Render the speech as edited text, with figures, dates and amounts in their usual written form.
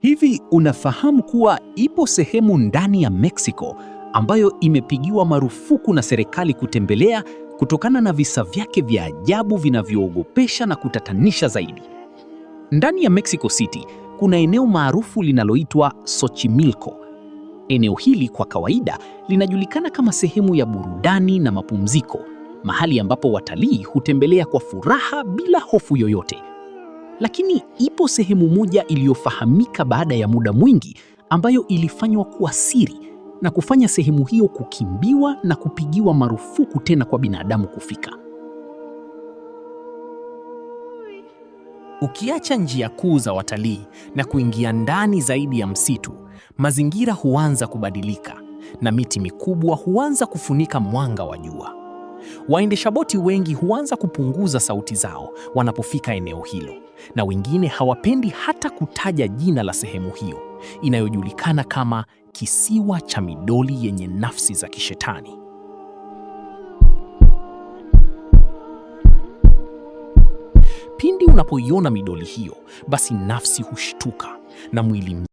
Hivi unafahamu kuwa ipo sehemu ndani ya Mexico ambayo imepigiwa marufuku na serikali kutembelea kutokana na visa vyake vya ajabu vinavyoogopesha na kutatanisha zaidi? Ndani ya Mexico City kuna eneo maarufu linaloitwa Xochimilco. Eneo hili kwa kawaida linajulikana kama sehemu ya burudani na mapumziko, mahali ambapo watalii hutembelea kwa furaha bila hofu yoyote. Lakini ipo sehemu moja iliyofahamika baada ya muda mwingi ambayo ilifanywa kuwa siri na kufanya sehemu hiyo kukimbiwa na kupigiwa marufuku tena kwa binadamu kufika. Ukiacha njia kuu za watalii na kuingia ndani zaidi ya msitu, mazingira huanza kubadilika na miti mikubwa huanza kufunika mwanga wa jua. Waendesha boti wengi huanza kupunguza sauti zao wanapofika eneo hilo, na wengine hawapendi hata kutaja jina la sehemu hiyo inayojulikana kama kisiwa cha midoli yenye nafsi za kishetani. Pindi unapoiona midoli hiyo, basi nafsi hushtuka na mwili mzima